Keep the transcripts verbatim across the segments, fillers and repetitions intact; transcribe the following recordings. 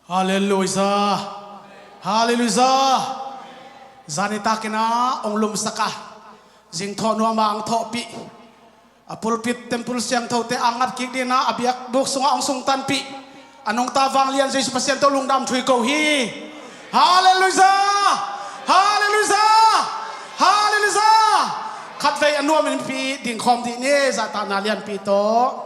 Halleluia. Halleluia. Zani takin ah hong lumsak a, zingthawh nuam ah hong thawhpih, a pulpit temple siangthote a ngat kik dingin ah a biakbuk sungah hong sungtanpih a nungta vanglian Jesu Pasian tawh lungdam thu i ko hi. Halleluia. Halleluia. Halleluia. Khatvei a nuam in mipi dingkhawm dih ni, zahtakna lianpi tawh.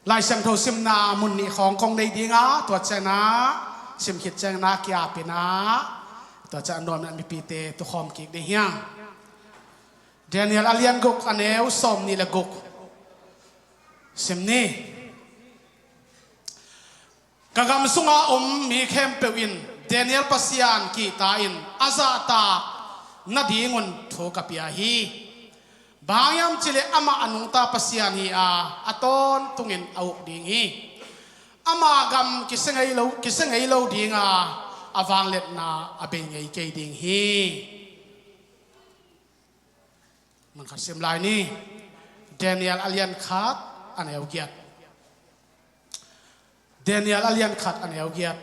Lai Siangtho simna mun nih khawng kong nei ding a, tua ciangin ah sim khit ciangin ah kiapin ah, tua ciang a nuam in ah mipite tukhawm kik ding hi hang. Daniel a lian guk, a neu sawmnih le guk sim ni. Ka gam sunga om mi khempeuh in Daniel Pasian kihta in a zahtak nadingun thu ka pia hi. Bang hang hiam cih leh amah a nungta Pasian hi a, a tawntungin a uk ding hi. Ama gam kisia ngei lo, kisia ngei lo ding a, a vangliatna a bei ngei kei ding hi. Mun khat sim lai ni. Daniel a lian khat, a neu giat. Daniel a lian khat, a neu giat.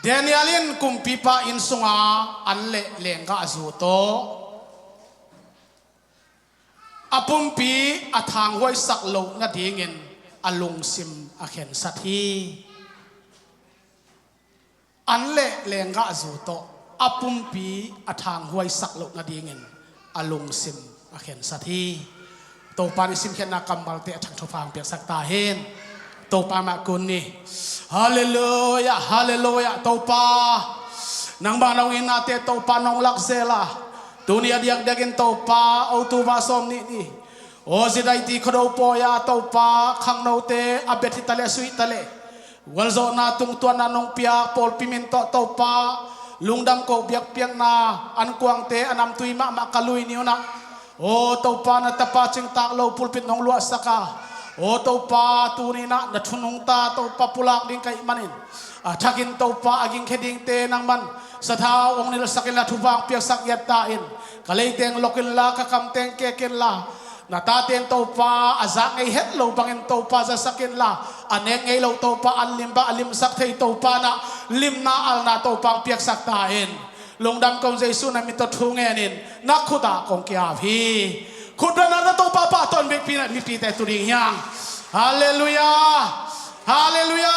Daniel in kumpipa inn sunga an le lenggahzu tawh a pumpi a thanghuaisak loh nadingin a lungsim a khensat hi. An le lenggahzu tawh a pumpi a thanghuaisak loh nadingin a lungsim a khensat hi. Topa in i simkhiatna kammalte a thak thupha hong piaksak ta hen. Topa mah kun ni. Halleluia, halleluia. Topa, nangmah nong innate Topa nong lak zel a, tuni a diakdiakin Topa, O Tu va sawm nih ni. Aw, Zidaiti Khuado pawi-a Topa, khangnote a bet hi taleh a suih taleh, gualzawhna tungtuanna nong piak pawlpi min tawh Topa, lungdam ko biakpiakna ankuangte a namtui mahmah ka lui ni un ah, aw Topa, na tapa cingtak lo pulpit nong luahsak a, aw Topa, tuni in ah na thu nungta Topa pulak ding ka hih manin, a thakin Topa, a gingkhia dingte nangman sathau hong nilhsak inla, thupha hong piaksak ngiat ta in. Ka leiteng lok inla, ka kamteng kek inla, na taten Topa a zak ngei het lo bangin Topa zasak inla, a nek ngei lo Topa an lim bang a limsak thei Topa in ah limna alna Topa hong piaksak ta in. Lungdam kong Jesu, na min tawh thu ngenin na khut ah kong ki-ap hi. Khutbetna tawh Topa pahtawi in, mipi, mipite tu ding hi hang. Halleluia. Halleluia.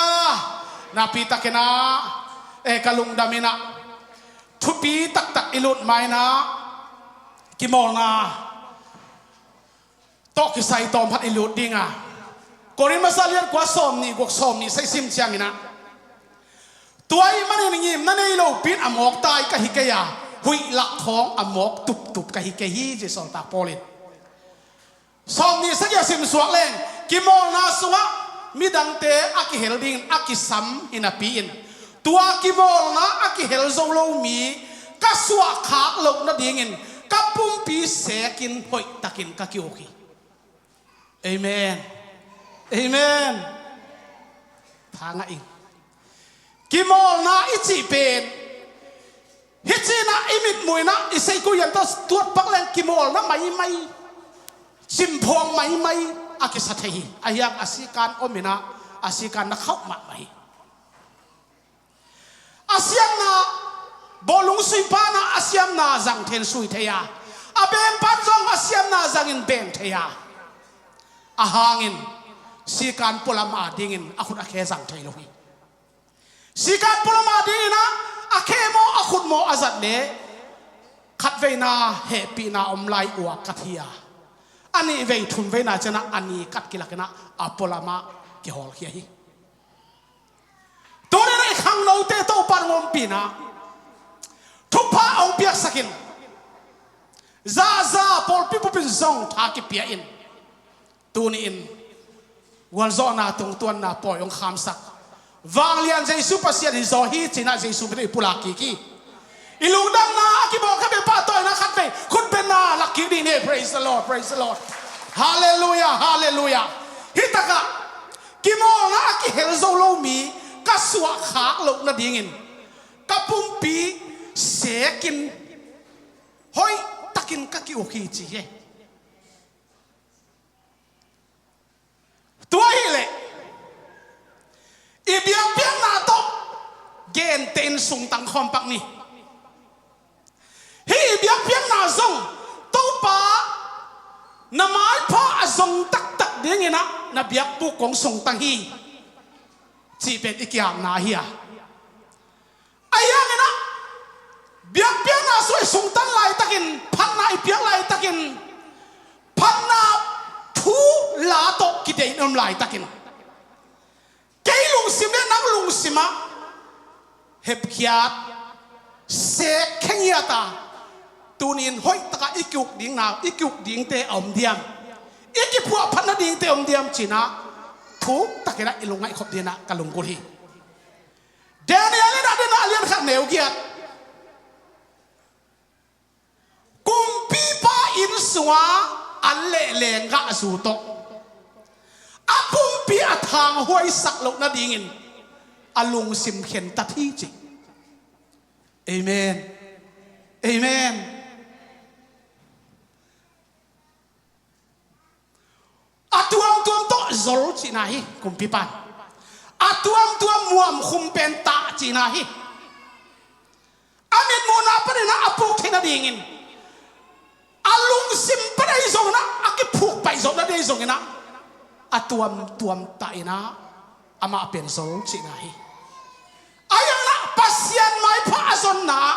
Nakpi takin ah, eh, ka lungdam in ah, thupi taktak i lut ma-in ah, kimawlna tawh kisai tawm khat i lut ding a, Korin masa lian kua, sawmnih guk, sawmnih sagih sim ciangin ah, tua ahih manin ngimna nei lopi in a mawk tai ka hi kei a, huih lak khawng a mawk tuptup ka hi kei hi, ci Sawltak Paul in. Sawmnih sagih a simsuak leng, kimawlna sungah midangte a kihel dingin a kisam hi napi-in, tua kimawlna a kihel zo lo mi ka suahkhak loh nadingin ka pumpi sekin hoihtakin ka ki-uk hi. Amen. Amen. Tha ngah ing. Kimawlna i cih pen, hih ci-in ah i mitmuh in ah i seikuyan tawh tuat pak leng kimawlna maimai, cimphuang maimai a kisa thei hi. Ahi hang a sikan om in ah, a sikan na khauh mahmah hi. A siamna, bawlung sui pa in ah a siamna zang thei in sui thei a, a beng pa in zong a siamna zangin beng thei a, a hangin sikan pualam a dingin a khut a khe zang thei lo hi. Sikan pualam a dingin ah a khe maw, a khut maw a zat leh, khatveina hehpihna om lai uak kat hi a, a nihvei thumveina ciangin ah a ni kat kilak in ah a pualam ah kihawlkhia hi. Tuni-in ah i khangnote Topa in hong ompih in ah, thupha hong piaksak in, zaza pawlpi bup in zong tha kipia in, tuni-in gualzawhna tungtuanna pawi hong khamsak vanglian Jesu Pasian hi zaw hi, ci-in ah Jesu min tawh i pulak kik hi. I lungdamna a kibawlkhia pen pahtawina khatvei, khutbetna lak kik ding hi. Praise the Lord, praise the Lord. Halleluia, halleluia. Hih takah kimawlna a kihel zo lo mi ka suahkhak loh nadingin ka pumpi sekin hoihtakin ka ki-uk hi, ci hi. Tua hileh i biakpiakna tawh genteh in sungtang khawm pak ni. Hih i biakpiakna zong Topa na maipha a zong taktak dinginah na biakbuk kong sungtang hi, cih pen i kiamna hi a. Ahi hanginah biakpiakna sung i sungtan laitakin, phatna i piak laitakin, phatna thu la tawh kideih in om laitakin, kei lungsim le nang lungsimah hepkhiat, sek khengiat a, tunin hoih takah i kiuk dingna, i kiuk dingte a om diam, i kiphuahphat nadingte a om diam cinah thuk takinah i lungngaih khop dinah ka lunggulh hi. Daniel in a dinah a lian khat neu giat, kumpipa inn sunga an le lenggahzu tawh a pumpi a thanghuaisak loh nadingin a lungsim khentat hi ci. Amen. Amen. A tuamtuam tawh zol cihna hi kumpipan. A tuamtuam muamkhum pen tah cihna hi. A mitmuhna paninah a puk theih nadingin, a lungsim pan ahi zonginah a kiphuk paih zawh nading ahi zonginah a tuamtuam tah inah amah pen zol cihna hi. Ahi hanginah Pasian maipha a zonna ah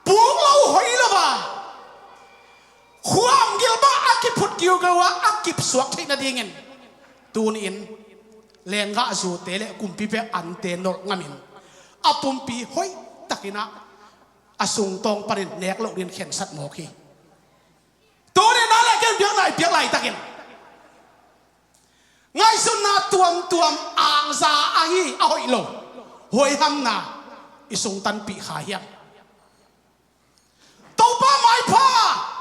puk lo hoi lo a, khuam gilbah a kiphut giugeu a a kipsuak theih nadingin tuni-in lenggahzute le kumpipa ante nolh ngamin a pumpi hoih takinah a sungtawng panin nek loh dingin khensat mawk hi. Tuni-in nang le kei in biakna i piak laitakin ngaihsutna tuamtuam angza ahi a hoih lo huaihamna i sungtanpih kha hiam? Topa maipha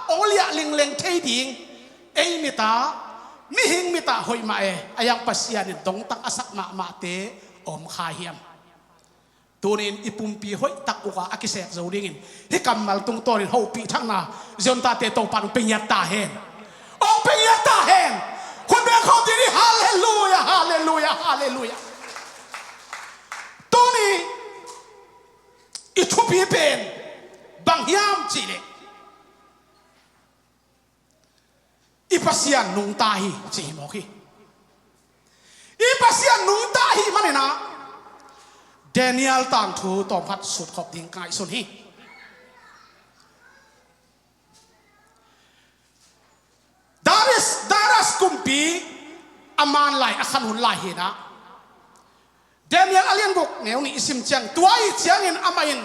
ong liah lingleng thei ding ei mitah, mihing mitah hoih mah e, a yang Pasian in dongtak a sak mahmahte om kha hiam? Tunin i pumpi hoih tak ukah a kisek zo dingin hih kammal tungtawnin hopih thakna ziontate Topa in hong pia ngiat ta hen. Hong pia ngiat ta hen. Khut beng khawm ding hi. Halleluia, halleluia, halleluia. Tuni i thupi pen bang hiam cihleh, i Pasian nungta hi ci hi mawk hi. I Pasian nungta hi maninah Daniel tangthu tawmkhat sutkhop ding ka ngaihsun hi. Darius, Darius kumpi a man lai a khan hun lai hinah Daniel a lian guk neu nih i sim ciang, tua ahi ciangin amah in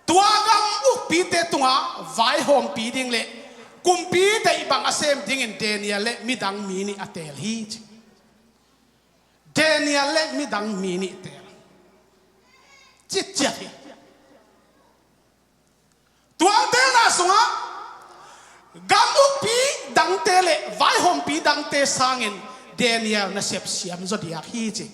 tua gam ukpite tungah vaihawmpi ding le kumpi deih bang a sem dingin Daniel le midang mi nih a teel hi ci. Daniel le midang mi nih teel. Citciat hi. Tua hong teelna sungah gam ukpi dangte le vaihawmpi dangte sangin Daniel nasep siam zaw diak hi ci.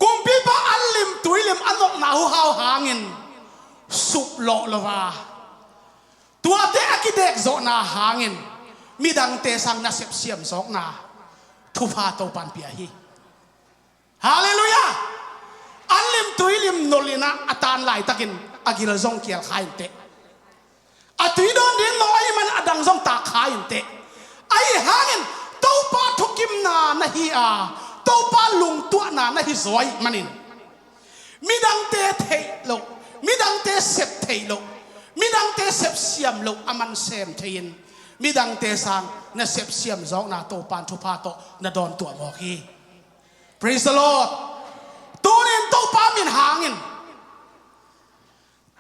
Kumpipa an lim tui lim a nolhna huhau hangin suplawh lo a, tuate a kidek zawhna hangin midangte sang nasep siam zawkna thupha Topan pia hi. Halleluia. An lim tui lim nolh inah a tan laitakin a gil zong kial kha inteh. A tui dawn ding nolh ahih man a dang zong tak kha inteh. Ahi hangin Topa thukimna na hi a, Topa lungtuahna na hi zaw ahih manin midangte theih loh, midangte sep theih loh, midangte sep siam loh a man sem thei-in midangte sang nasep siam zawkna Topan thupha tawh na dawn tuah mawk hi. Praise the Lord. Tunin Topa min hangin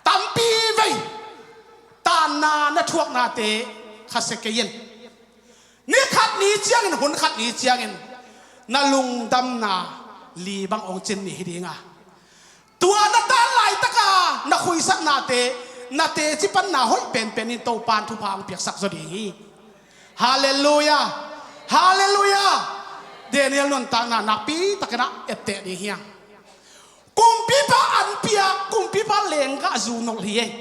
tampi vei tanna na thuaknate khasia kei in. Ni khat ni ciangin, hun khat ni ciangin na lungdamna li bang hong cin ni hi ding a, tua na tan laitaka na khuisaknate, na teci panna hoih penpen in Topan thupha hong piaksak zaw ding hi. Halleluia. Halleluia. Daniel nuntakna nakpi takin a etteh ding hi hang. Kumpipa an pia, kumpipa lenggahzu nolh hi ei.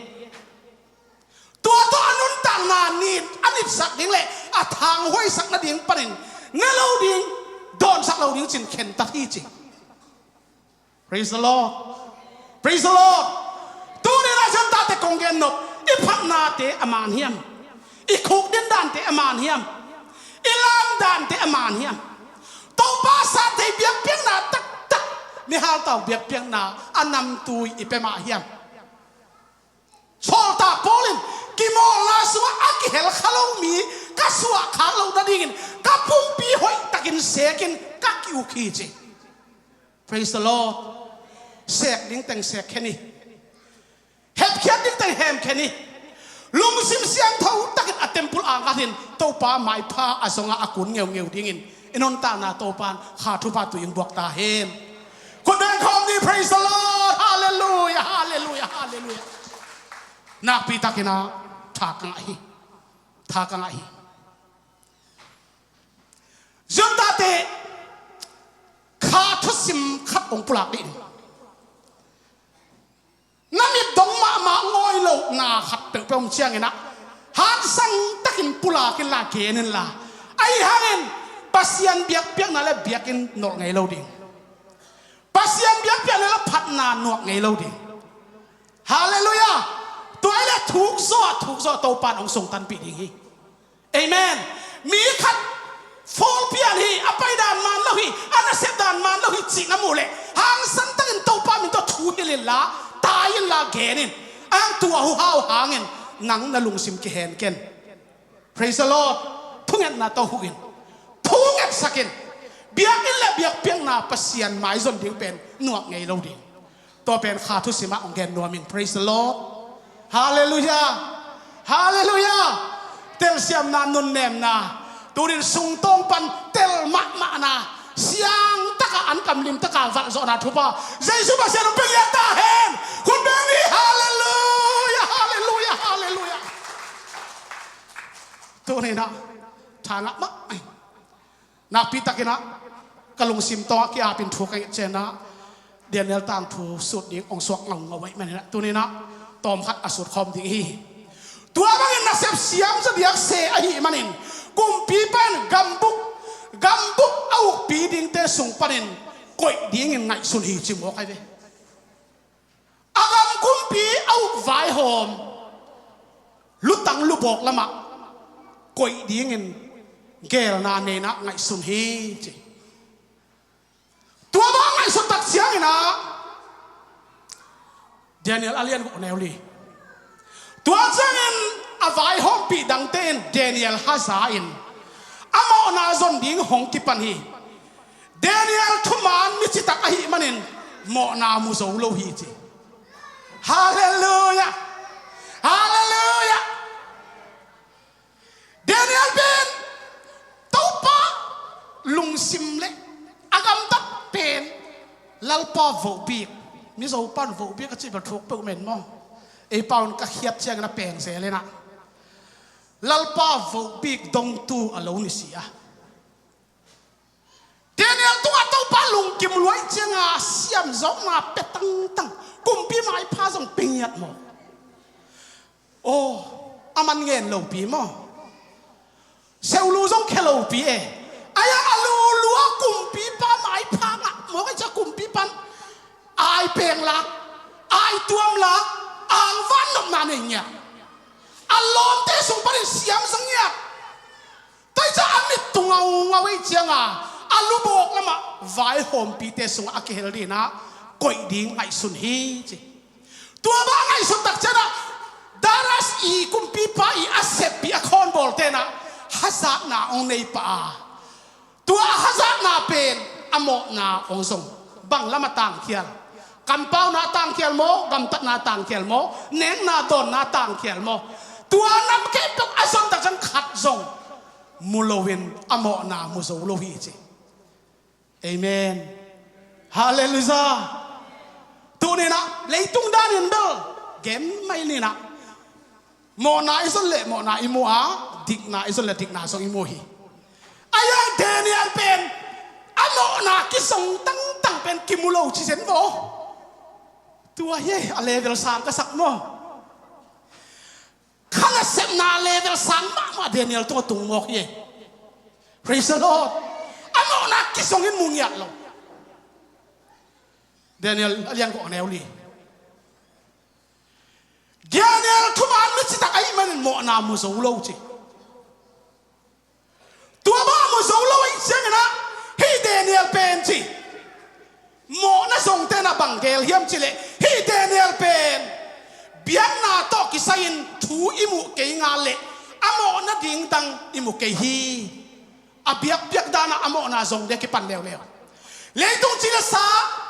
Tua tawh a nuntak na nit a nitsak ding le a thanghuaisak nading panin ne lo ding, dawnsak lo ding cin khentat hi ci. Praise the Lord. Praise the Lord. Tuni-in ah Zion tate kong gen nop, i phatnate a man hiam? I khukdin dante a man hiam? I lam dante a man hiam? Topa san thei biakpiakna taktak, mihal tawh biakpiakna a namtui i pia mah hiam? Sawltak Paul in kimawlna sungah a kihel kha lo mi ka suah khak loh nadingin ka pumpi hoihtakin sekin ka ki-uk hi ci. Praise the Lord. Sek ding teng sek khen hi. Hepkhiat ding teng hem khen hi. Lungsim siangtho takin a temple angkatin Topa maipha a zongah a kun ngeungeu dingin i nuntakna Topa in kha thupha tui hong buak ta hen. Khut beng khawm ni, praise the Lord. Hallelujah, hallelujah, hallelujah. Nakpi takin ah tha ka ngah hi. Tha ka ngah hi. Zion tate, kha thusim khat hong pulak dih in. Na mit dong mahmah ngawi lohna khat peuhpeuh om ciangin ah, hansang takin pulak inla, gen inla. Ahi hangin Pasian biakpiakna le biakinn nolh ngei lo ding. Pasian biakpiakna le phatna nuak ngei lo ding. Hallelujah. Tua hi leh thuk zawh, thuk zawh Topa in hong sungtanpih ding hi. Amen. Mi khat phone pian hi, a pai dan man lo hi, a nasep dan man lo hi cih na muh leh, hangsan takin Topa min tawh thu hilh inla, tai inla, gen in. Ang tua uh hau hangin nang na lungsim kihen ken. Praise the Lord. Thungetna tawh huh in. Thungetsak in. Biakinn le biakpiakna Pasian maizon ding pen nuak ngei lo ding. Tua pen kha thusim ah hong gen nuam ing. Praise the Lord. Hallelujah. Hallelujah. Telsiamna, nunnemna, tunin sungtawng pan tel mahmahna, siang taka an kam lim taka valh zawhna thupha Jesu Pasian hong pia ta hen. Khut beng ni. Hallelujah. Hallelujah. Hallelujah. Tunin ah tha ngah mah. Nakpi takin ah ka lungsim tawngah ki-apin thu ka nget ciangin ah Daniel tangthu sut ding hong suak ngaungau ahih manin ah tunin ah tawm khat a sut khawm ding hi. Tua bangin nasep siam zaw diak se ahih manin kumpipa in gambuk, gambuk a ukpi dingte sung panin koih dingin ngaihsun hi ci mawk ahi ve. A gam kumpi a uk vaihawm lutang lubawk lamah koih dingin geelna nei-in ah ngaihsun hi ci. Tua bang a ngaihsut tak ciangin ah Daniel a lian guk neu li. Tua ciangin a vaihawmpih dangte in Daniel haza in a mawhna zon ding hong kipan hi. Daniel thuman mi citak ahih manin mawhna mu zo lo hi ci. Hallelujah. Hallelujah. Daniel pen Topa lungsim le a gamtat pen Lalpa vohbik, Mizo pan vohbik a cih bel thuk peuh men maw? Ei pau in ka khiat ciangin a peng zel in ah Lalpa vohbik dongtu a lo ni si a. Daniel tungah Topa lungkim luai cianga siamzawkna pia tangtang, kumpi maipha zong pia ngiat maw? Aw, a man ngen lopi maw? Seulu zong khia lopi e. Ai-a a lulua kumpipa maipha ngah mawk ai cia kumpipan ai peng lak, ai tuam lak, angvan nopna nei ngiat. A lawmte sung panin siam zong ngiat. Tua hi ciah a mit tung ngaungau ei cianga a lubawk lamah vaihawmpite sungah a kihel dinah koih ding ngaihsun hi ci. Tua bang a ngaihsun tak cianah Darius i kumpipa i a seppih a khawnbawl tenah hazatna hong nei pah a, tua a hazatna pen a mawhna hong zong. Bang lam a tangkhial? Kampauna a tangkhial maw, gamtatna a tangkhial maw, nekna dawnna a tangkhial maw? Tua nam khempeuh a zon tak ciang khat zong mu loin a mawhna mu zo lo hi ci. Amen. Halleluiah. Tuninah leitung danin bel gen mai ninah mawhna i zon leh mawhna i mu a, dikna i zon leh dikna zong i mu hi. Ai-a Daniel pen a mawhna kizong tangtang pen kimu lo ci zen vaw. Tua hi a level sang ka sak maw? Kha nasepna level sang mahmah Daniel tungah tung mawk hi. Praise the Lord. A mawhna kizongin mu ngiat lo. Daniel a lian kua a neu li. Daniel thuman mi citak ahih manin mawhna mu zo lo ci. Tua bang a mu zo lo ahih ciangin ah, hih Daniel pen ci, mawhna zongte na bang gel hiam cih leh, hih Daniel pen biakna tawh kisai-in thu i muh kei ngal leh a mawhna ding dang i mu kei hi. A biakpiak dan ah a mawhna zong ding a kipan leuleu. Leitung cilesa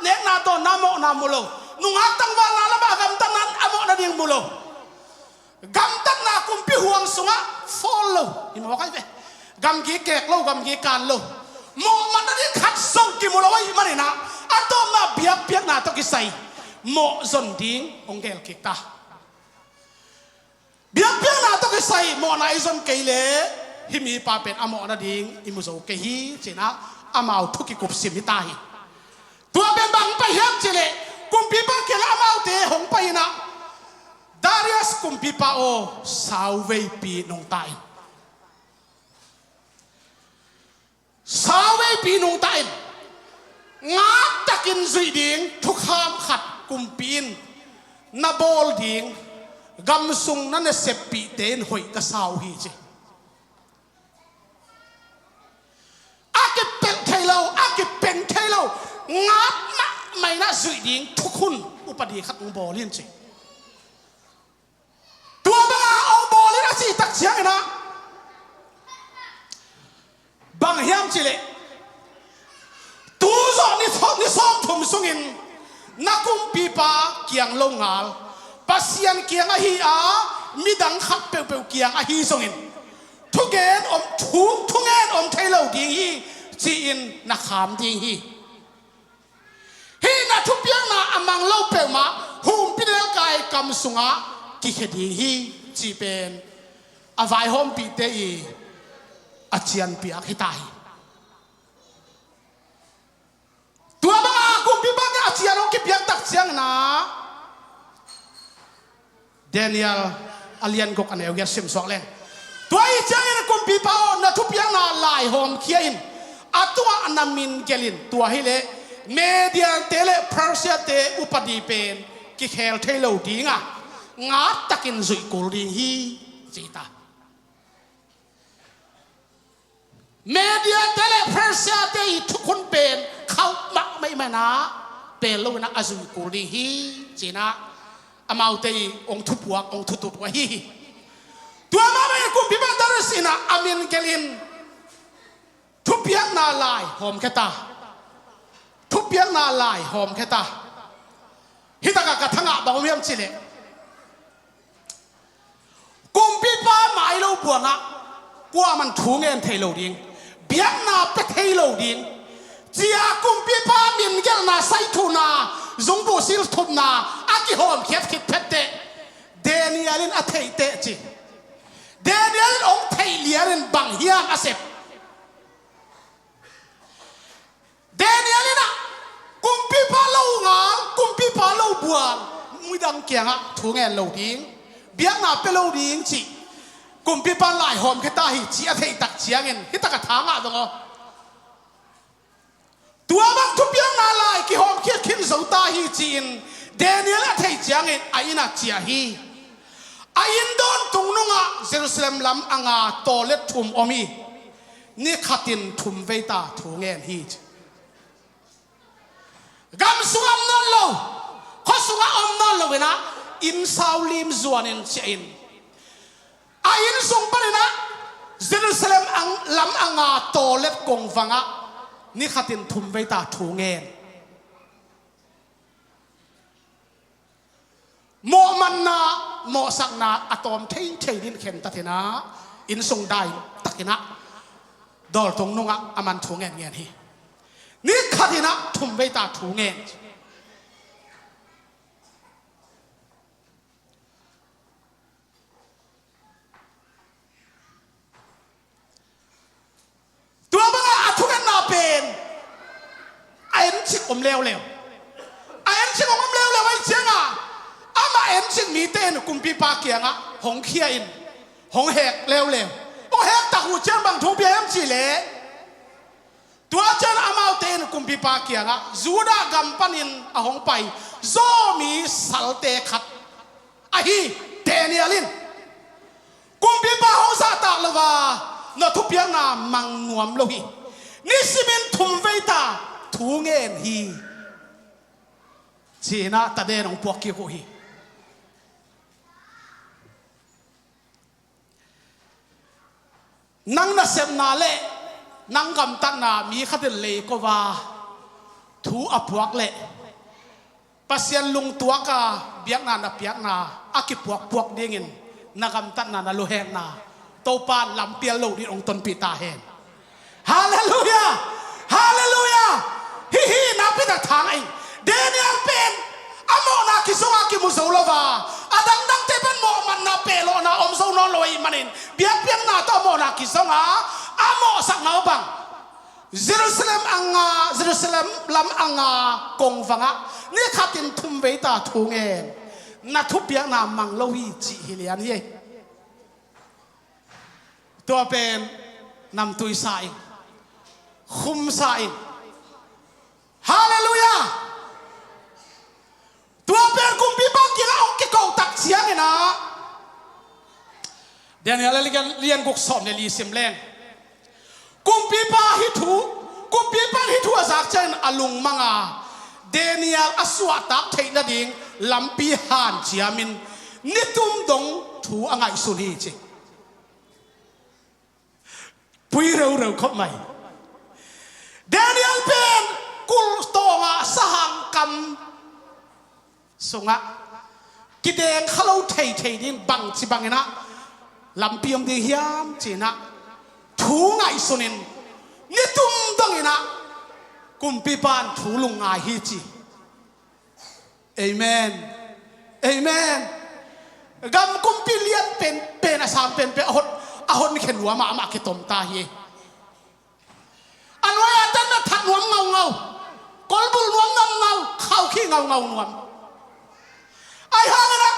nekna dawnna mawhna mu lo. Nungak tangvalna lamah gamtatna a mawhna ding mu lo. Gamtatna kumpi huang sungah fawl lo. Hi mawk ai ve. Gamgi kek lo, gamgi kan lo. Mawhmatna ding khat zong kimu lo ahih manin ah, a tawpna biakpiakna tawh kisai mawh zon ding hong gel kik ta. Biakpiakna tawh kisai mawhna i zon kei leh, hih mipa pen a mawhna ding i mu zo kei hi, ci-in ah amau thu kikupsim hi ta hi. Tua pen bang pai hiam cih leh, kumpipa kiangah amaute hong pai-in ah, Darius kumpipa aw, sauveipi nungta in. Sauveipi nungta in, ngaktakin zuih ding thukham khat kumpi in na bawl ding, gamsung na naseppihte in hoih ka sa uh hi, ci. A kipelh thei lo, a kipeng thei lo, ngak mahmah in ah zuih ding thukhun upadi khat hong bawl in, ci. Tua banga hong bawl in a cih tak ciangin ah, bang hiam cih leh, tu zawh ni thum, ni sawmthum sungin na kumpipa kiang lo ngal, Pasian kiang ahi a, midang khat peuhpeuh kiang ahi zongin, thugen om, thu, thungen om thei lo ding hi, ci-in na kham ding hi. Hih na thupiakna a mang lo peuhmah humpinelkai kam sungah kikhia ding hi, cih pen a vaihawmpihte i a cianpiak hi ta hi. Tua banga kumpipa kiang a cian hong kipiak tak ciangin ah, Daniel a lian guk a neu giat sim suak leng. Tua ahih ciangin kumpipa aw, na thupiakna lai hawmkhia in, a tungah na min gelh in, tua hileh Mediate le Persiate upadi pen kikhel thei lo ding a, ngaktakin zuih kul ding hi, ci ta. Mediate le Persiate i thukhun pen khauh mahmah ahih manin ah, pel loin ah a zuih kul ding hi, ci-in ah amaute i hong thupuak, hong thutut uh ahi hi. Tua mahmah in kumpipa Darius in ah a min gelh in, thupiakna lai hawmkhia ta. Thupiakna lai hawmkhia ta. Hih takah ka thangah bang om hiam cih leh, kumpipa mai lo buangah kuaman thu ngen thei lo ding, biakna pia thei lo ding, ci-a kumpipa min gelhna, saithuhna, zungbuh silthupna a kihawmkhiat khit phetteh, Daniel in a theih teh ci. Daniel in hong theih lianin bang hiam a sep? Daniel in ah kumpipa lo ngal, kumpipa lo buang, midang kiangah thu ngen lo ding, biakna pia lo ding cih kumpipa lai hawmkhia ta hi, ci a theih tak ciangin, hih takah thangah dong aw. Tua bang thupiakna lai kihawmkhia khin zo ta hi, ci-in Daniel a theih ciangin a inn ah ciah hi. A inn dawntung nungah Jerusalem lam a nga tawlet thum om hi. Ni khatin thum vei ta thu ngen hi, ci. Gam sungah om nawn lo, khua sungah om nawn lo in ah, inn sau lim zuanin ciah in, a inn sung panin ah Jerusalem ang, lam a nga tawlet kongvangah ni khatin thum vei ta thu ngen. Mawhmatna, mawhsakna a tawm thei thei dingin khentat in ah, inn sung dai takin ah, dawltung nungah a man thu ngen ngen hi. Ni khatin ah thum vei ta thu ngen. Tua bangah a thungetna pen a encik om leuleu. A encik om, om leuleu ahih ciangah, amah encik mite in kumpipa kiangah hong khia in, hong hek leuleu. Hong hek tak uh ciang bang thu pia hiam cih leh, tua ciang amaute in kumpipa kiangah Judah gam panin a hong pai Zomi salte khat ahi Daniel in kumpipa hong zahtak lo a, na thupiakna mang nuam lo hi. Nisimin thum vei ta thu ngen hi, ci-in ah taden hong puak kik uh hi. Nang nasepna le nang gamtatna mi khat in lei ko a, thu a puak leh Pasian lungtuak a biakna na piakna a kipuakpuak dingin na gamtatna, na luhekna Topa lampial lo ding hong tonpih ta hen. Halleluiah! Halleluiah! Hih hi nakpi tak thang ahi. Daniel pen a mawhna kizong a kimu zo lo a, a dangdangte pan mawhmatna, pehlawhna om zo nawn lo ahih manin, biakpiakna tawh a mawhna kizong a, a mawhsakna uh bang, Jerusalem anga, Jerusalem lam anga kongvangah ni khatin thum vei ta thu ngen, na thupiakna mang lo hi, cih hi lian hi. Tua pen namtui sa in, khum sa in. Halleluiah! Tua pen kumpipa kiangah hong kiko tak ciangin ah, Daniel a lian, lian guk sawm le li sim leng. Kumpipa hih thu, kumpipa hih thu a zak ciangin a lungmang a, Daniel a suahtak theih nading lampi hanciamin nitum dong thu a ngaihsun hi ci. Pui reureu khop mai. Daniel pen kul tawngah sahang kam sungah kideng kha lo theithei ding bangci bangin ah lampi om ding hiam ci-in ah thu ngaihsunin nitum dongin ah kumpipa in thu lungngai hi ci. Amen. Amen. Gam kumpi lian pen pen a sang pen pen a hon, a honkhia nuam a amah kitom ta hi. A nuai a tan na that nuam ngaungau, kolbul nuam ngaungau, khaukhih ngaungau nuam. Ahi hangin ah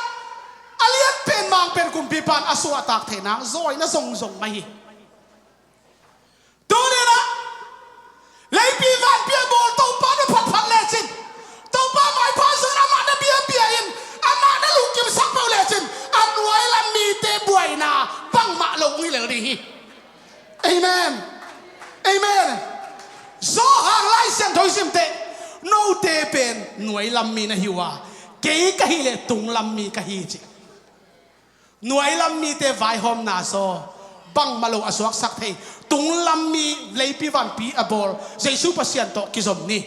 a lian pen mang pen kumpipa in a suahtak theih nang zawina zongzong mah hi. Tuni-in ah leipi vanpi a bawl Topa na phatphat lecin, Topa maipha zong amah na biabia in, amah na lungkimsak peuh lecin, a nuai lam mite buaina bangmah lo hong hi lel ding hi. Amen. Amen. Johan Lai Siangtho i sim teh, note pen nuai lam mi na hi uh a, kei ka hih leh tung lam mi ka hi ci. Nuai lam mite vaihawmna zaw bangmah lo a suaksak thei, tung lam mi leipi vanpi a bawl Jesu Pasian tawh kizom ni.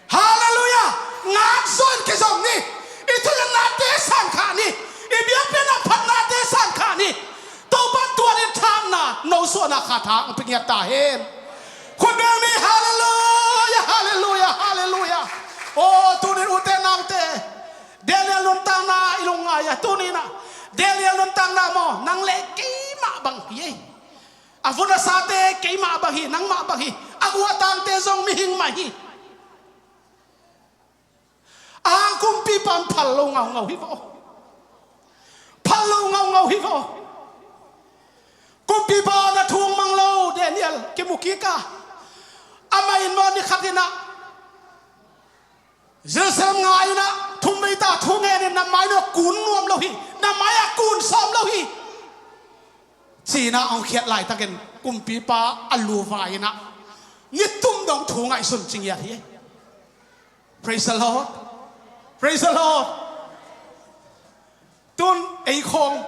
Halleluiah! Ngak zaw in kizom ni. I thucinnate sankhah ni. I biakpiakna phatnate sankhah ni. Topa tuan in thahatna, no suahna kha tha hong pia ngiat ta hen. Khut beng ni. Halleluiah, halleluiah, halleluiah. Aw, tuni-in ute naute, Daniel nuntakna i lungngai a, tuni-in ah Daniel nuntakna maw, nang le keimah bang hi ei. A vun a sate keimah bang hi, nangmah bang hi. A guahtangte zong mihing mah hi. A kumpipa in phal lo ngaungau hi vaw. Phal lo ngaungau hi vaw. Kumpipa na thu mang lo Daniel kimu kik a, amah in maw ni khatin ah Jerusalem nga in ah thum vei ta thu ngenin na mai na kun nuam lo hi, na mai ah kun sawm lo hi, ci-in ah hong khiat laitakin kumpipa a luvai in ah nitum dong thu ngaihsun ci ngiat hi. Praise the Lord. Praise the Lord. Tun ei khawng,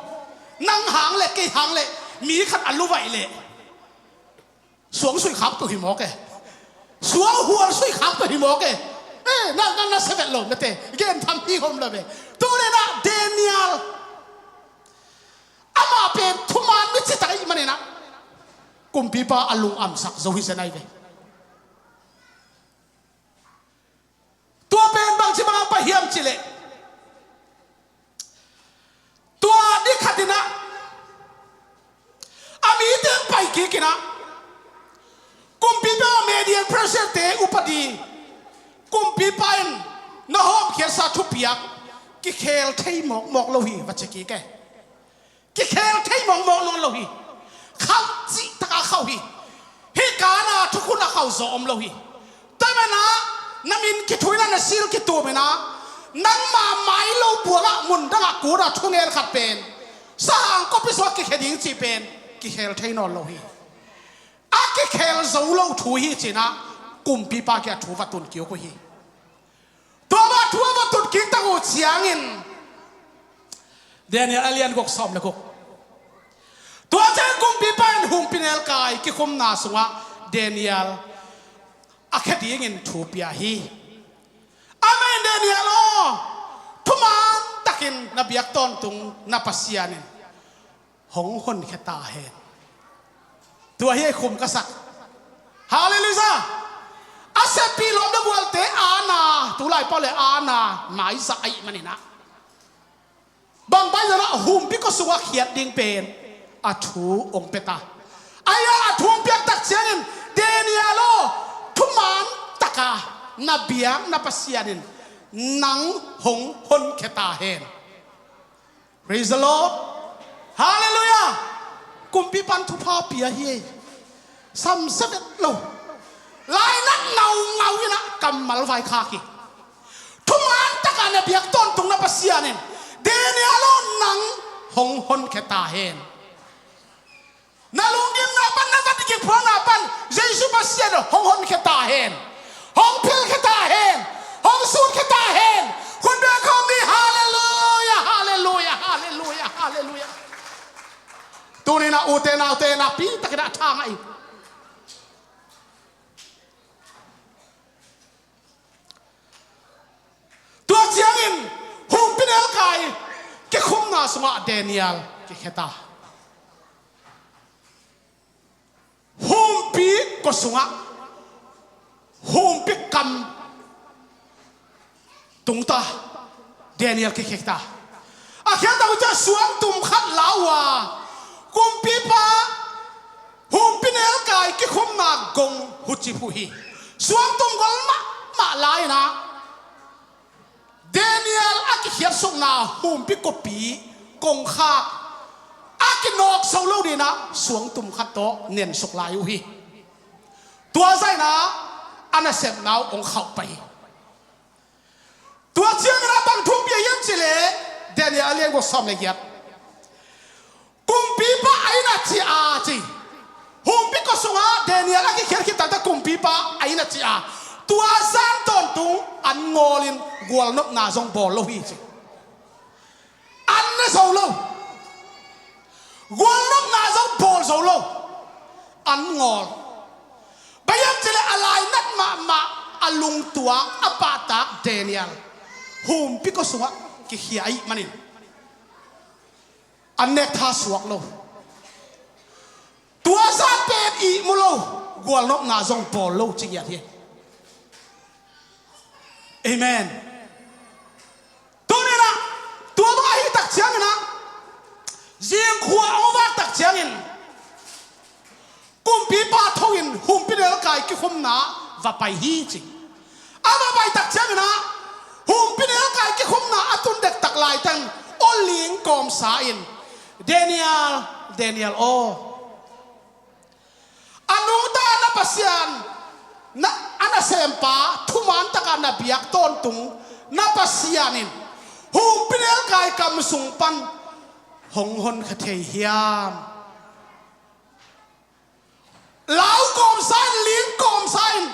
nang hang le kei hang le mi khat a luvaih leh suang suih khak tu hi mawk e. Suang hual suih khak tu hi mawk e. Eh, na, na, na sevet lo mete. Gen tham hi hom lo ve. Tuni-in ah Daniel amah pen thuman mi citak ahih manin ah kumpipa a lung amsak zo hi zen ahi ve. Tua pen bangci bang a pai hiam cih leh, tua ni khatin ah a mite hong pai kik in ah kumpipa, Median Persiate upadi, kumpipa in na hawmkhiatsa thupiak kikhel thei mawkmawk lo hi, va ci kik e. Kikhel thei mawkmawk nawn lo hi. Khauh cih taka khauh hi. Hih kana thukhun a khauh zaw om lo hi. Tua manin ah na min kithu in ah na sil kitum in ah nangma mai lo puang ah mun dang ah kut ah thungen khat pen sahang khuapi sungah kikhia ding cih pen kikhel thei nawn lo hi. A kikhel zo lo thu hi ci-in ah kumpipa kiang thu va tun kik uh hi. Tua mah thu a va tun kik tak uh ciangin Daniel a lian guk sawm le guk. Tua ciang kumpipa in humpinelkai kikhumna sungah Daniel a khia dingin thu pia hi. Amah in, Daniel aw, thuman takin na biak tawntung na Pasian in hong honkhia ta hen. Tua hi a khum ka sak. Halleluiah. A seppih lawm le gualte aana, tulai pau le aana maizah ahih manin ah bang pai zong ah humpi kua sungah khiat ding pen a thu hong pia ta. Ahi hang a thu hong piak tak ciangin, Daniel aw, thuman taka na biak na Pasian in nang hong honkhia ta hen. Praise the Lord. Halleluiah. Kumpipa in thupha pia hi. Samsia vet lo. Lainat ngaungau in ah kammal vaikhak hi. Thuman taka na biak tawntung na Pasian in Daniel aw, nang hong honkhia ta hen. Na lunggimna pan, na zat kiphuakna pan Jesu Pasian hong honkhia ta hen. Hong philkhia ta hen. Hong sutkhia ta hen. Khut beng khawm ni. Halleluiah, halleluiah, halleluiah, halleluiah. Tuni-in ah ute naute, nakpi takin ah tha ngah in. Tua ciangin humpinelkai kikhumna sungah Daniel kikhia ta. Humpi kua sungah humpi kam tung ta. Daniel kikhia ta. A khiat tak uh ciang suangtum khat la uh a, kumpipa humpinelkai kikhumna gong hucip uh hi. Suangtum gol mahmah la-in ah Daniel a kikhiatsukna humpi kuapi kongkhak a kinawk so lo dingin ah suangtum khat tawh nensuk lai uh hi. Tua zah in ah a nasepna uh hong khauh pah hi. Tua ciangin ah bang thu hong pia hiam cih leh Daniel a lian guk sawm le giat. Kumpipa a inn ah ciah a ci. Humpi kua sungah Daniel a kikhiat khit taktak kumpipa a inn ah ciah a, tua zan tawntung an ngawlin gualnopna zong bawl lo hi ci. An ne zo lo. Gualnopna zong bawl zo lo. An ngawl. Bang hiam cih leh a lainat mahmah a lungtuak a pahtak Daniel humpi kua sungah kikhia ahih manin an nek tha suak lo. Tua zan pen ihmu lo, gualnopna zong bawl lo ci ngiat hi. Amen. Tuni-in ah tua bang ahih tak ciangin ah zingkhua hong vak tak ciangin kumpipa tho in humpinelkai kikhumna va pai hi ci. A va pai tak ciangin ah humpinelkai kikhumna a tun dektak laitang aw ling kawmsa in, Daniel, Daniel aw, a nungta na Pasian, na, a nasempa thuman taka na biak tawntung na Pasian in humpinelkai kam sung pan hong honkhia thei hiam? Lau kawmsa in, ling kawmsa in,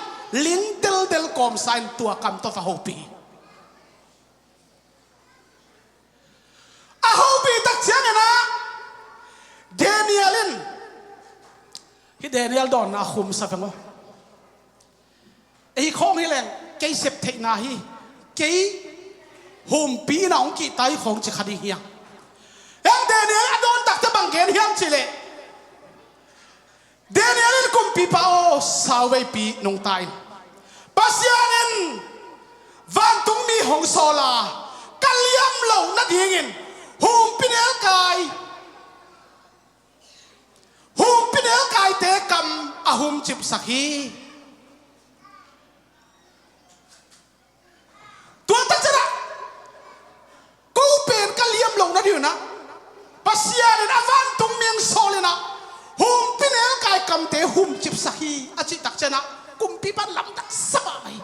ling deldel kawmsa in tua kam tawh va hopih hi. A hopih tak ciangin ah Daniel in, hih Daniel dawnna a khumsa veng aw. Ei khawng hi leng kei sep theihna hi, kei humpi in ah hong kihta hi khawng ci kha ding hi hang. Heng Daniel a dawn takte bang gen hiam cih leh, Daniel in kumpipa aw, sauveipi nungta in. Pasian in vantungmi hong sawl a, ka liam loh nadingin humpinelkai, humpinelkaite kam a humcipsak hi. Tua takciangin ah ko pen ka liam loh nadingin ah Pasian in a sak hi a cih tak ciangin ah kumpipa in lamdang sa mahmah hi.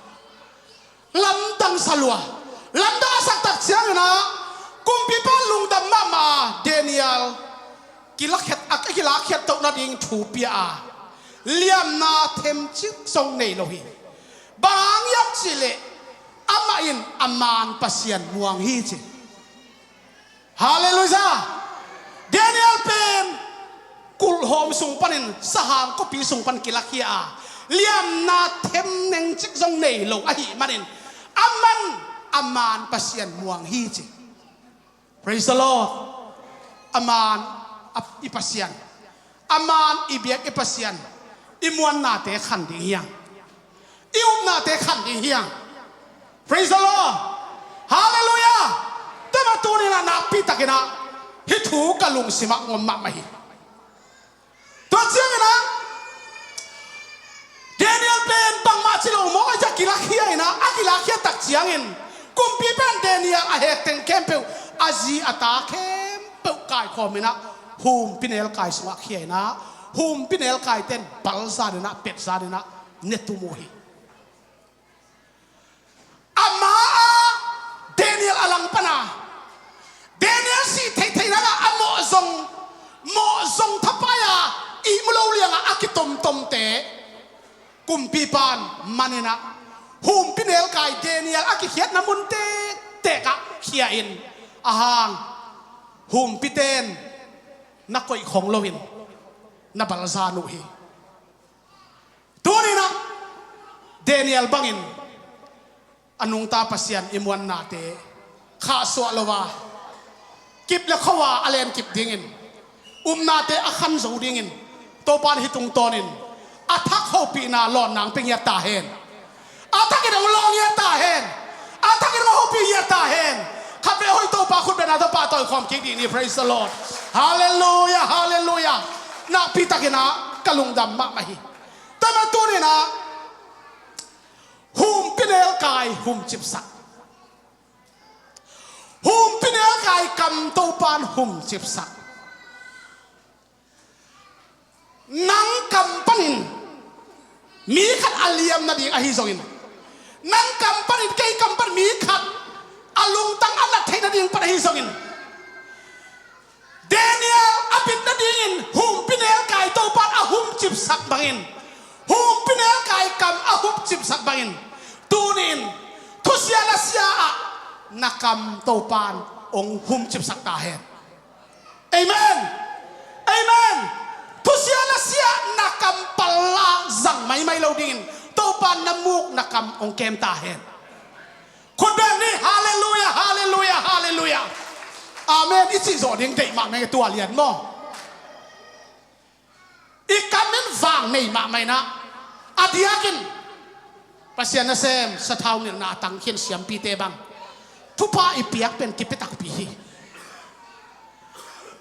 Lamdang sa lua. Lamdang a sak tak ciangin ah kumpipa in lungdam mahmah. Daniel kilakhiat, a kilakhiat toh nading thu pia a, liamna themcik zong nei lo hi. Bang hang hiam cih leh amah in a maan Pasian muang hi ci. Halleluiah. Daniel pen kulhawm sung panin sahang khuapi sung pan kilakhia a, liamna them nengcik zong nei lo ahih manin aman a maan Pasian muang hi ci. Praise the Lord. A maan a, i Pasian, a maan i biak i Pasian, i muannate khan ding hi hang. I upnate khan ding hi hang. Praise the Lord. Halleluiah. Tua mah tuni-in ah nakpi takin ah hih thu ka lungsim ah ngom mahmah hi. Tua ciangin ah Daniel pen bangmah ci lo maw, a kilakhia in ah, a kilakhia tak ciangin kumpipa in Daniel a hek teng khempeuh, a zi a ta khempeuh kaikhawm in ah humpinelkai sungah khia in ah, humpinelkaite in balzan in ah, petzan in ah ne tum uh hi. Amah a Daniel a langpan a, Daniel sih theihtheihna ah a mawhzong, mawhzong thapai a ihmu lo liang a a kitomtomte kumpipa in man in ah humpinelkai Daniel a kikhiatna mun tektek ah khia in, a hang humpite in na koih khong loin na balzan uh hi. Tuni-in ah Daniel bangin a nungta Pasian i muannate khahsuah lo a, kip le kho a a lenkip dingin, upnate a khan zo dingin Topa in hih tungtawnin a thak hopihna lawnna hong pia ngiat ta hen. A thakin hong law ngiat ta hen. A thakin hong hopih ngiat ta hen. Khatvei hoih Topa khutbetna tawh pahtawi khawm kik ding ni. Praise the Lord. Halleluiah, halleluiah. Nakpi takin ah ka lungdam mahmah hi. Tua mah tuni-in ah humpinelkai humcipsak. Humpinelkai kam Topa in humcipsak. Nang kam panin mi khat a liam nading ahi zongin, nang kam panin kei kam pan mi khat a lungtang a nat theih nading pan ahi zongin, Daniel a bit nadingin humpinelkai Topa in a humcipsak bangin, humpinelkai kam a humcipsak bangin, tuni-in thusia lasia ah na kam Topa in hong humcipsak ta hen. Amen. Amen. Thusia lasia ah na kam palla zang maimai lo dingin Topa in na muk na kam hong kem ta hen. Khut beng ni. Halleluiah, halleluiah, halleluiah. Amen i cih zawh ding deih mahmah ing, tua lian maw? I kam in vang nei mahmah in ah, a diakin Pasian nasem sathau nilhna a tangkhin siampite bang thupha i piak pen kipia takpi hi.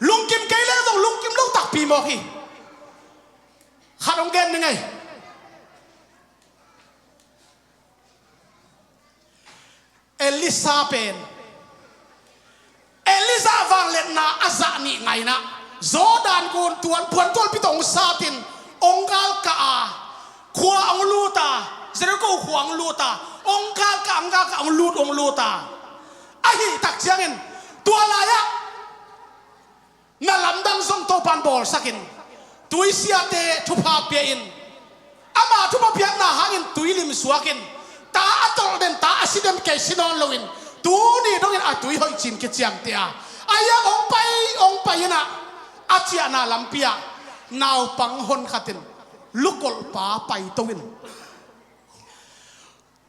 Lungkim kei leh zong lungkim lo takpi mawk hi. Khat hong gen ning ei. Elisa pen Elijah vangliatna a zah nih ngaihna, Jordan gun tuan puan tualpi tawh hong satin, hong galkah a, khua hong lut a, Jericho khua hong lut a, hong galkah, hong galkah, hong lut, hong lut a. Ahih tak ciangin tua lai-ah na lamdang zong Topa in bawlsakin, tuisiate thupha pia-in, ama thupha piakna hangin tui limsuakin, ta a tolh den, ta a si den, kei si nawn loin, tuni dongin a tui hoih cin kiciamteh a, a hiang hong pai, hong pai in ah, a ciahna lampi ah naupang honkhat in lukolhpa paito in,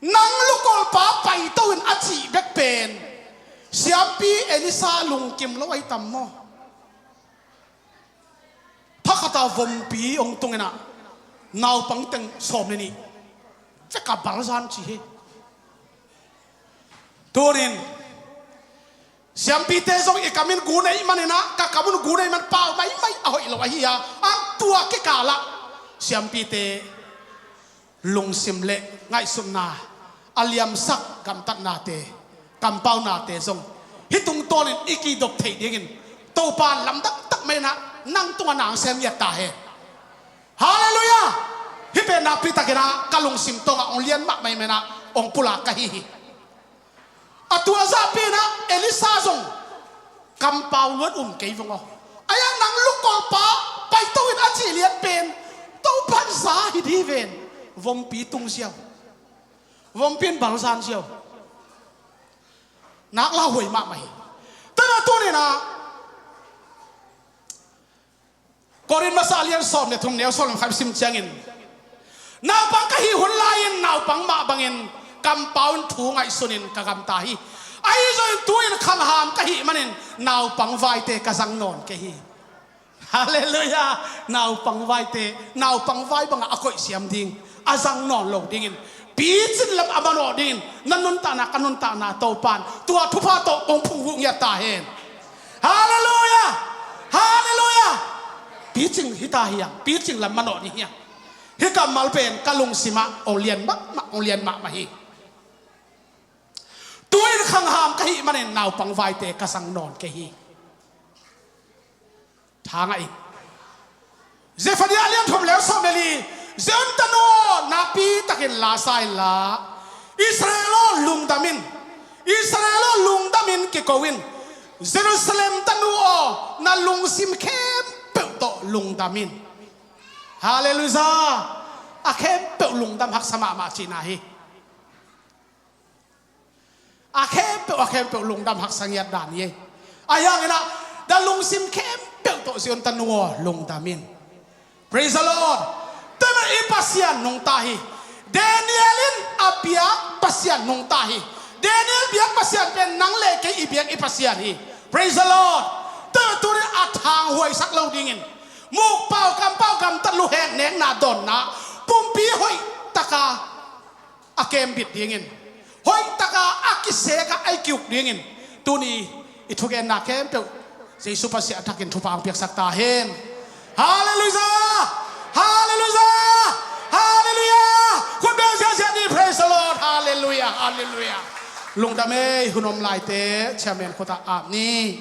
nang lukolhpa paito in a cih bek pen siampi Elisa lungkim lo ahi tam maw? Thakhat a vompi hong tung in ah, naupang teng sawm le nih vek a balzan ci hi. Tunin siampite zong i kam in gu nei manin ah, ka kam un gu nei man pau maimai a hoih lo ahi a, a tua kikal ah siampite lungsim le ngaihsutna a liamsak gamtatnate, kampaunate zong hih tungtawnin i kidop theih dingin Topa lamdang tak mai in ah nang tungah na hong sem ngiat ta hen. Halleluiah. Hih pen nakpi takin ah ka lungsim tawngah hong lian mahmah ahih manin ah hong pulak ka hi hi. A tua zahpi in ah Elisha zong kampau luat um kei vong aw. Ahi hang nang lukolpa paito in a cih lian pen Topa'n za hi ding hi ven. Vompi tung ziau. Vompi in bal zan ziau. Nak lauhuai mahmah hi. Tua ahih manin tuni in ah Korin masa a lian sawm le thum, neu sawm le khat sim ciangin, naupang ka hih hun lai-in naupang mah bangin kampau in thu ngaihsunin ka gamta hi. Ahi zongin tu-in khangham ka hih manin naupang vaite ka zang nawn kei hi. Halleluiah. Naupang vaite, naupang vai bangah a koihsiam ding, a zang nawn lo dingin, picing lam a manawh dingin na nuntakna, ka nuntakna Topa'n tua thupha tawh kong phungvuh ngiat ta hen. Halleluiah. Halleluiah. Picing hi ta hi hang, picing lam manawh ding hi hang. Hih kammal pen ka lungsimah hong lian mahmah, hong lian mahmah hi. Tu-in khangham ka hih manin naupang vaite ka zang nawn kei hi. Thangah in, Zephaniah a lian thum, neu sawm le li. Zion tanu aw, nakpi takin la sa inla, Israel aw, lungdam in. Israel aw, lungdam in, kiko in. Jerusalem tanu aw, na lungsim khempeuh tawh lungdam in. Halleluiah. A khempeuh lungdam haksa mahmah cihna hi. A khempeuh, a khempeuh lungdam haksa ngiat dan hi. Ahi hangin ah na lungsim khempeuh tawh Zion tanu aw, lungdam in. Praise the Lord. Tua ahih manin i Pasian nungta hi. Daniel in a biak Pasian nungta hi. Daniel biak Pasian pen nang le kei i biak i Pasian hi. Praise the Lord. Tua ahih manin tuni-in a thanghuaisak lo dingin, mukpau kampau gamtat, luhek nekna dawnna, pumpi hoih taka a kembit dingin, hoih taka a kiseka a i kiuk dingin, tuni i thugenna khempeuh Jesu Pasian a thakin thupha hong piaksak ta hen. Halleluiah. Halleluiah. Halleluiah. Khut beng ziahziah ni. Praise the Lord. Halleluiah. Halleluiah. Lungdam ei. Hun om laite chairman khut ah ap ni.